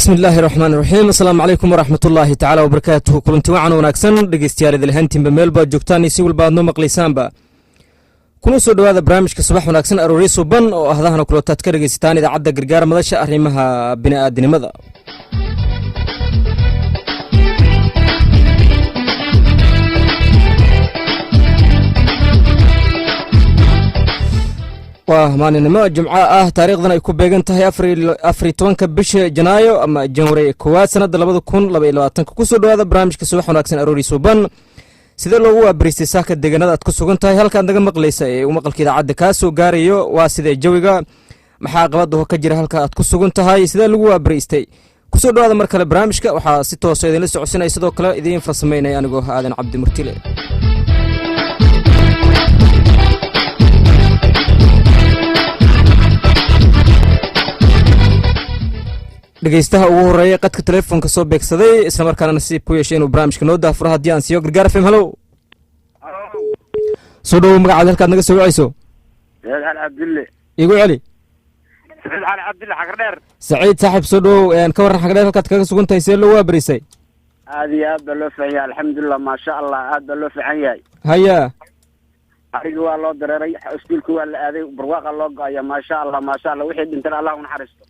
Bismi illaahi raxmaan raxiim. Asalaamu calaykum waraxmatullaahi tacaala wabarakaatuhu. Kulanti wacan wanaagsan, dhegeystayaal idilhaantiinba meel baad joogtaan iyo si walba aad noo maqlaysaanba, kuna soo dhowaada barnaamijka Subax Wanaagsan Arooryo Suban oo ahdahana kulootaad ka dhegeysataan idaacadda Gargaar, madasha arrimaha bini'aadinimada. Waa maalinimo Jimco ah, taariikhdan ay ku beegan tahay 14-ka bisha Janaayo ama Janwari 1aad, sanadda 2022-ka. Kusoo dhowaada barnaamijka Subax Wanaagsan Aroori Suban. Sidee loogu waabariistay saaka deegaanada aad ku sugan tahay? Halkaad naga maqlaysa ee uu maqalka idaacadda kaa soo gaarayo waa sidee jawiga? Maxaa qabadaho ka jira halka aad ku sugan tahay? Sidee lagu waabariistay? Kusoo dhowaada mar kale barnaamijka. Waxaa si toosa idinla socodsinaya, sidoo kale idiin farsamaynaya anigoo Aadan Cabdi Murtile. Dhegeystaha ugu horeeya qadka telefoonka soo beegsaday, islamarkaana nasiib ku yeeshay inuu barnaamijka noo daafuro, haddii aan siiyo. Gargaar FM, halow, soo dhowow. Magacaad, halkaad naga soo wacayso? Saciid Cali Cabdille. Igu celi. Saciid Cali Cabdille, Xagardheer. Saciid saaxiib, soo dhowow. Ka warran Xagardheer, halkaad kaga sugan tahay, see loo waabarisay? Aad iyo aad baa loo fiican yahay, alxamdulilah, maasha Allah, aad baa loo fiican yahay. Haya. Arigii waa loo dareeray, iskuulka waa la aaday, barwaaqa loo go-aya, maasha Allah, maasha Allah. Wixii dhintana Allah unaxariisto.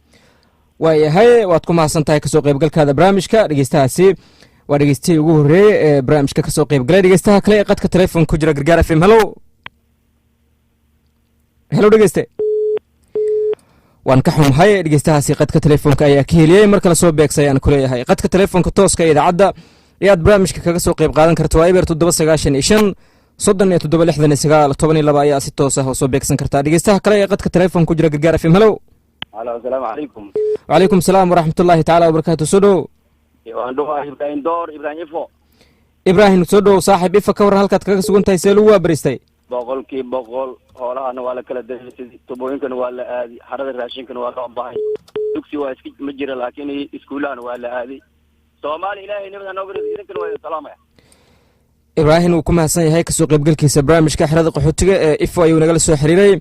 Waayahay, waad ku mahadsan tahay kasoo qaybgalkaada barnaamijka. Dhegeystahaasi waa dhegeystihii ugu horreeyey ee barnaamijka kasoo qaybgalay. Dhegeystaha kale ee qadka telefoon ku jira, Gargaar FM, hello, hello, dhegeyste. Waan ka xumahay, dhegeystahaasi qadka telefoonka ayaa ka heliyey. Mar kale soo beegsa ayaan ku leeyahay. Qadka telefoonka tooska ee idaacadda ee aad barnaamijka kaga soo qayb qaadan karto waa 0 795 37 69 12 ayaa si toos ah oo soo beegsan kartaa. Dhegeystaha kale ee qadka telefoon ku jira, Gargaar FM, hello. Alo, asalaamu calaykum. Wacalaykum salaam waraxmatullaahi tacaala wabarakaatu. Soo dhowow. Waan dhowahay, Ibraahim Door, Ibraahim Ifo. Ibraahim, soo dhowow saaxiib. Ifa ka warran, halkaad kaga sugan tahay, see lagu waabariistay? 100%. Hoolahana waa la kala dareersaday, tubooyinkana waa la aaday, xarada raashinkana waa loo bahay, dugsi waa iska ma jira, laakiin iskuullahana waa la aaday. Soomaali ilaahay nabad hanooga rido, idinkana waa idin salaamaya. Ibraahim wuu ku mahadsan yahay kasoo qaybgalkiisa barnaamijka. Xerada qaxootiga ee Ifo ayuu nagala soo xiriiray.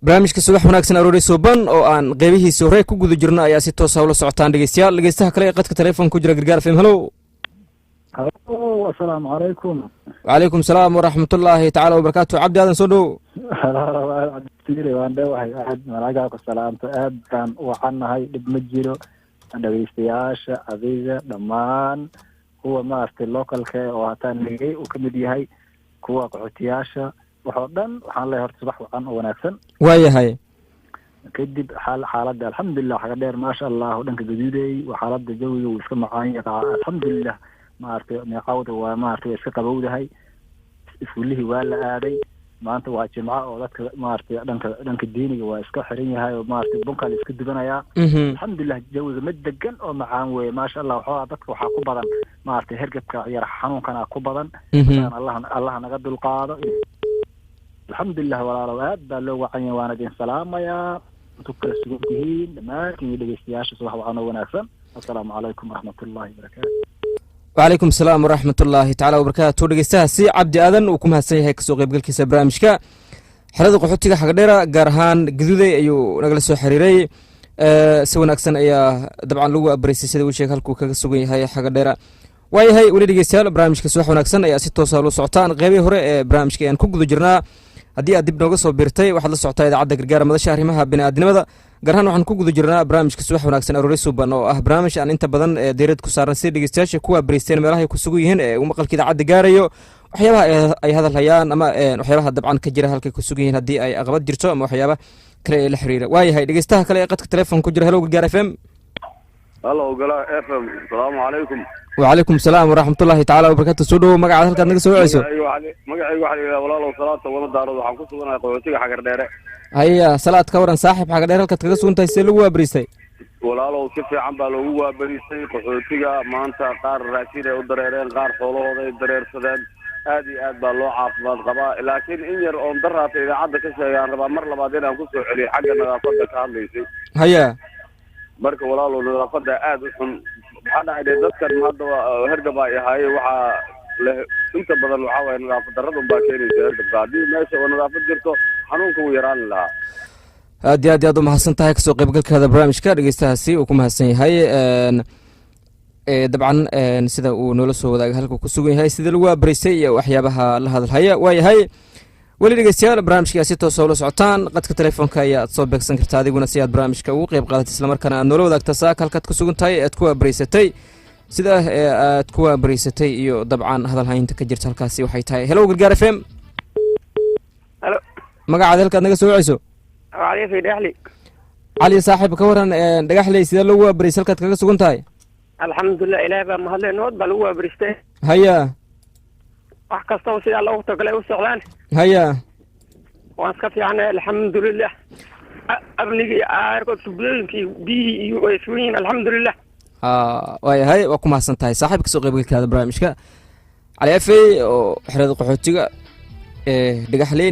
Barnaamijka Subax Wanaagsan Aroori Suuban oo aan qeybihiisa hore ku guda jirno ayaa si toosa ula socotaan, dhegeystayaal. Dhegeystaha kale ee qadka telefoon ku jira, Gargaar FM, hello. Halo, asalaamu calaykum. Wacalaykum salaam waraxmatullaahi tacaala wabarakaatu. Cabdi Aadan, soo dhowow. Cabdisiri, waan dhowahay. Aad malaagaa ku salaamto. Aad baan u wacannahay, dhib ma jiro. Dhegeystayaasha, adiga, dhammaan kuwa maaragtay localka oo hataa nagey uu ka mid yahay, kuwa qaxootiyaasha, waxoo dhan waxaan leeyahay horta subax wacan oo wanaagsan. Waayahay. Kadib xaal xaaladda alxamdulilah, xaga dheer maasha Allah, dhanka Gaduudey waa xaaladda jawiga wuu iska macaan yahay, alxamdulilah. Maaragtay meeqawda waa maaragtay waa iska qabowdahay. Iskuulihii waa la aaday. Maanta waa Jimco oo dadka maaragtay dhanka diiniga waa iska xiran yahay oo maaragtay bunkaa la iska dubanayaa. Alxamdulilah, jawiga mid degan oo macaan weeye, maasha Allah. Waxoogaa dadka waxaa ku badan maaragtay hergebka yar, xanuunkana ku badan. Allah Allah naga dulqaado. Alxamdulilah walaalow, aad baa loo wacan yahay, waana idin salaamayaa intu kala sugan tihiin dhammaantiin iyo dhegeystayaasha. Subax wacan oo wanaagsan. Assalaamu calaykum waraxmatullahi wabarakaatu. Wacalaykum salaam waraxmatullaahi tacala wabarakaatu. Dhegeystahaasi Cabdi Aadan uu ku mahadsan yahay kasoo qaybgalkiisa barnaamijka. Xerada qaxootiga Xagadheera, gaar ahaan Gaduuday, ayuu nagala soo xiriiray. Si wanaagsan ayaa dabcan lagu abaraysay, sida uu sheegay halkuu kaga sugan yahay Xagadheera. Waayahay, weli dhegeystayaal, barnaamijka Subax Wanaagsan ayaa si toosa loo socotaan. Qeybihii hore ee barnaamijka ayaan ku guda jirnaa. Haddii aad dib nooga soo biirtay, waxaad la socotaa idaacadda Gargaara, madasha arrimaha bini'aadnimada. Gaar ahaan waxaan ku guda jirnaa barnaamijka Subax Wanaagsan Aroori Suban oo ah barnaamij aan inta badan diirad ku saaran sida dhegeystayaasha ku waabariisteen meelaha ay ku sugan yihiin ee uu maqalka idaacadda gaarayo, waxyaabaha ay hadal hayaan ama waxyaabaha dabcan ka jira halkay ku sugan yihiin, haddii ay aqabad jirto ama waxyaaba kale ee la xiriira. Waayahay, dhegeystaha kale ee qadka telefoon ku jira, hello, Gargaar FM. Hallo, Gala FM, asalaamu calaykum. Wacalaykum salaam waraxmatullaahi tacaala wabarakatu. Soo dhowow. Magacaad, halkaad naga soo wacayso? Magacaygu waxaa la yidhaha walaalow Salaata Wada Daarood. Waxaan ku suganahay qaxootiga Xagar Dheere. Haya Salaad, ka waran saaxiib, Xagadheer halkaad kaga sugan tahay, see lagu waabariistay? Walaalow, si fiican baa loogu waabariistay qaxootiga maanta. Qaar raashin ay u dareereen, qaar xoolahooda ay dareersadeen. Aad iyo aad baa loo caafimaad qabaa, laakiin in yar oon daraata idaacadda ka sheegay aan rabaa mar labaad inaan kusoo celiyo, xagga nadaafadda ka hadlaysay. Haya. Marka walaalow, nadaafadda aad u xun. Maxaa dhacay dee, dadkan hadda hergab ay ahaaye, waxaa leh inta badan waxaa waaye nadaafad darradun baa keenaysa hergabka. Haddii meesha oo nadaafad jirto, xanuunka wuu yaraani lahaa. Aad iyo aad iyo aad u mahadsan tahay kasoo qaybgalkaada barnaamijka. Dhegeystahaasi uu ku mahadsan yahay. Dabcan sida uu noola soo wadaagay halka ku sugan yahay, sidii lagu waabaraystay iyo waxyaabaha la hadalhaya. Waayahay, weli dhegeystayaal, barnaamijka si toosa ula socotaan. Qadka telefoonka ayaad soo beegsan kartaa adiguna si aad barnaamijka ugu qeyb qaadatay, islamarkaana aad noola wadaagta saaka halkaad ku sugan tahay, aad ku waabaraysatay, sida aad ku waabaraysatay iyo dabcan hadalhaynta ka jirta halkaasi waxay tahay. Hello, Gargaar FM. Hello. Magacaada, halkaad naga soo waceyso? Cali fi Dhexli. Cali saaxiib, ka waran Dhagaxley? Sidee loogu waabaraysay halkaad kaga sugan tahay? Alxamdulilah, Ilaah baa mahadle, nabad baa lagu waabaristay. Wax kastaba sidaa loogu tagalay u socdaan. Waan iska fiicnay, alxamdulilah. Amnigii aarkood, tubooyinkii, biyihii iyo way sugan yihiin, alxamdulilah. Waayahay, waa ku mahadsan tahay saaxiib kasoo qaybgalkaada barnaamijka. Cali Afey oo xerada qaxootiga ee Dhagaxley.